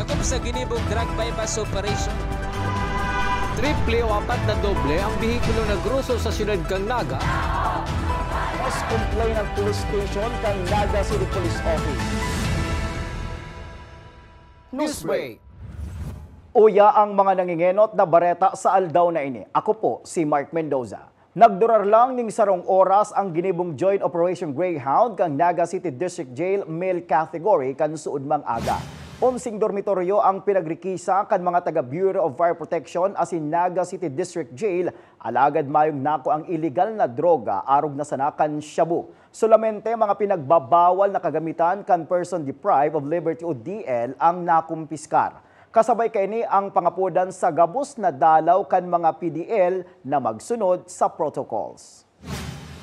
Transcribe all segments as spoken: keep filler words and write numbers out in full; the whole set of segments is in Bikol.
Sa ginibong drug buy-bust operation, triple o apat na doble ang behikulo na groso sa siyudad kan Naga. Mas complainant police station kan Naga City Police Office. Newsbreak. Uya ang mga nangingenot na bareta sa aldaw na ini. Ako po si Mark Mendoza. Nagdurar lang ning sarong oras ang ginibong Joint Operation Greyhound kan Naga City District Jail male category kan suodmang aga. Onseng dormitoryo ang pinagrikisa kan mga taga Bureau of Fire Protection asin Naga City District Jail, alagad mayong nakuang iligal na droga arog na sana kan shabu. Solamente mga pinagbabawal na kagamitan kan person deprived of liberty o D L ang nakumpiskar. Kasabay kaini ang pangapodan sa gabos na dalaw kan mga P D L na magsunod sa protocols.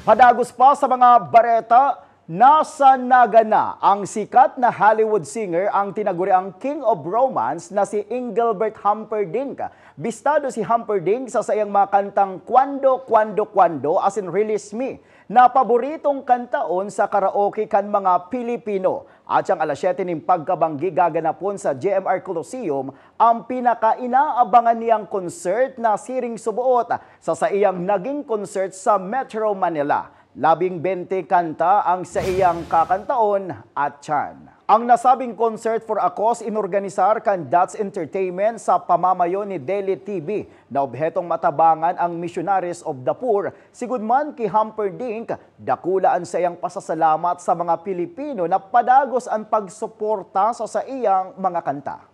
Padagos pa sa mga bareta, nasa Naga na ang sikat na Hollywood singer, ang tinaguriang King of Romance na si Engelbert Humperdinck. Bistado si Humperdinck sa saiyang mga kantang Cuando, Cuando, Cuando asin Release Me, na paboritong kantaon sa karaoke kan mga Pilipino. Atyang alas siyete nin pagkabanggi gaganapon sa J M R Coliseum ang pinakainaabangan niyang concert na siring suboot sa saiyang naging concert sa Metro Manila. Labing bente kanta ang saiyang kakantaon, atyan. Ang nasabing concert for a cause inorganisar kan Dats Entertainment sa pamamayo ni Deli T V na obhetong matabangan ang Missionaries of the Poor. Sigud man ki Humperdinck, dakula an saiyang pasasalamat sa mga Pilipino na padagos an pagsuporta sa saiyang mga kanta.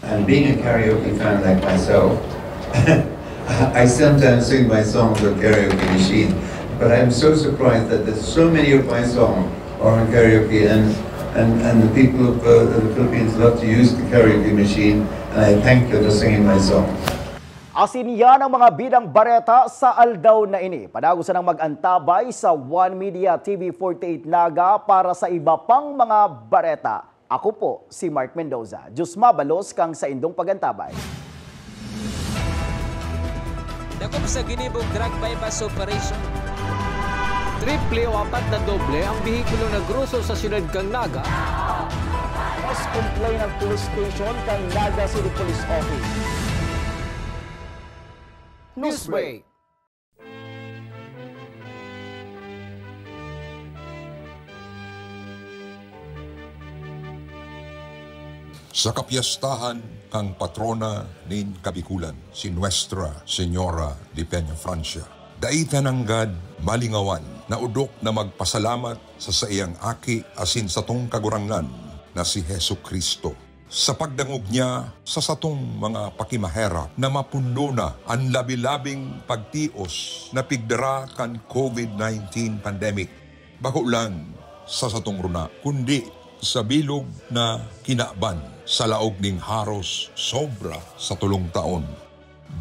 And being a karaoke fan like myself, I sometimes sing my songs on karaoke machine. But I'm so surprised that there's so many of my songs are on karaoke, and, and, and the people of uh, the Philippines love to use the karaoke machine, and I thank you for singing my songs. Asin yan ang mga bidang bareta sa aldaw na ini. Padagos na nang mag-antabay sa One Media T V forty-eight Naga para sa iba pang mga bareta. Ako po si Mark Mendoza. Diyos mabalos kang saindong pagantabay. Dakop sa ginibong drug buy-bust operation. Triple o apat na doble ang behikulo na groso sa siyudad kan Naga. Mas complainant police station kan Naga City Police Office. Newsbreak. Sa kapyastahan kan patrona nin Kabikulan, si Nuestra Señora de Peña Francia, dai ta nanggad malingawan na odok na magpasalamat sa saiyang Aki asin satong Kagurangnan na si Jesu-Cristo. Sa pagdangog niya sa satong mga pakimaherak na mapundo na an labi-labing pagtios na pigdara kan COVID nineteen pandemic, bako lang sa satong runa, kundi sa bilog na kinaban sa laog ning haros sobra sa tolong taon.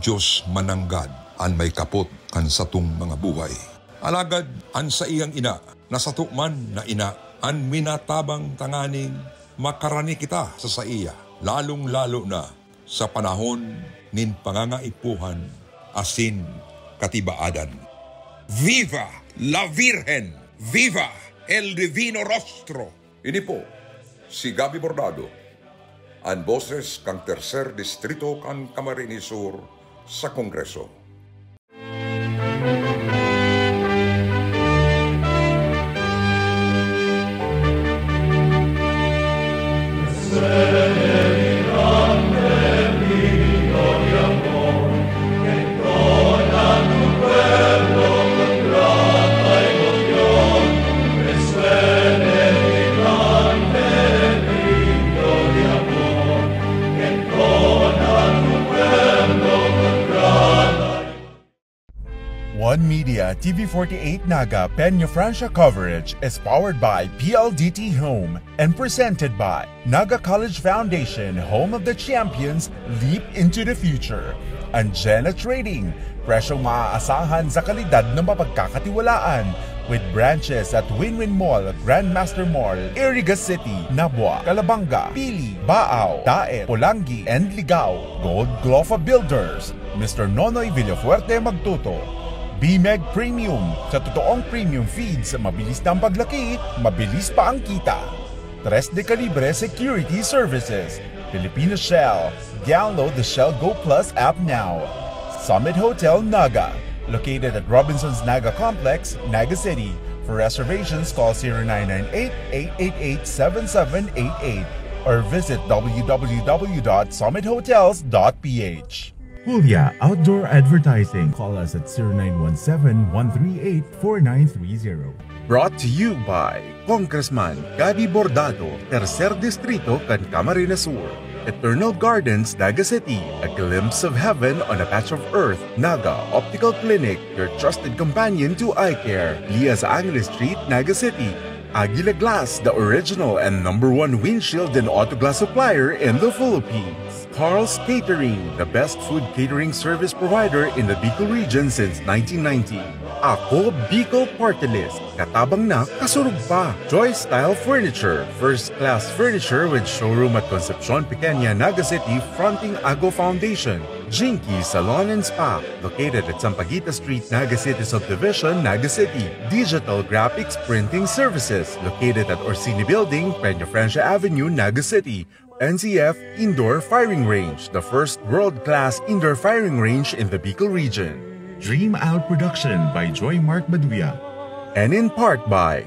Dios mananggad an may kapot kan satong mga buhay. Alagad an saiyang ina, na sato man na ina, an minatabang tanganing makarani kita sa saiya, lalong-lalo na sa panahon nin pangangaipuhan asin katibaadan. Viva la Virgen! Viva el Divino Rostro! Ini po si Gabby Bordado, an boses kan Tercer Distrito kan Camarines Sur sa Kongreso. One Media T V forty-eight Naga Peña Francia coverage is powered by P L D T Home and presented by Naga College Foundation, home of the champions, leap into the future. And Jenna Trading, presyong maaasahan sa kalidad na mapagkakatiwalaan. With branches at Winwin Mall, Grandmaster Mall, Iriga City, Nabua, Calabanga, Pili, Baao, Daet, Polangui, and Ligao. Gold Glofa Builders, Mister Nonoy Villafuerte Magtuto. B-Meg Premium, sa totoong premium feeds, mabilis na ang paglaki, mabilis pa ang kita. Tres de Calibre Security Services, Filipino Shell. Download the Shell Go Plus app now. Summit Hotel Naga, located at Robinson's Naga Complex, Naga City. For reservations, call zero nine nine eight, eight eight eight, seven seven eight eight or visit w w w dot summit hotels dot p h. Julia Outdoor Advertising. Call us at zero nine one seven, one three eight, four nine three zero. Brought to you by Congressman Gabby Bordado, Tercer Distrito kan Camarines Sur. Eternal Gardens, Naga City, a glimpse of heaven on a patch of earth. Naga Optical Clinic, your trusted companion to eye care. Lias Angeles Street, Naga City. Aguila Glass, the original and number one windshield and auto glass supplier in the Philippines. Carl's Catering, the best food catering service provider in the Bicol region since nineteen ninety. Ako Bicol Party List, katabang na, kasurog pa. Joy Style Furniture, first class furniture with showroom at Concepcion Pequeña, Naga City, fronting Ago Foundation. Jinky Salon and Spa, located at Sampaguita Street, Naga City Subdivision, Naga City. Digital Graphics Printing Services, located at Orsini Building, Peña Francia Avenue, Naga City. N C F Indoor Firing Range, the first world-class indoor firing range in the Bicol region. Dream Out Production by Joy Mark Maduya. And in part by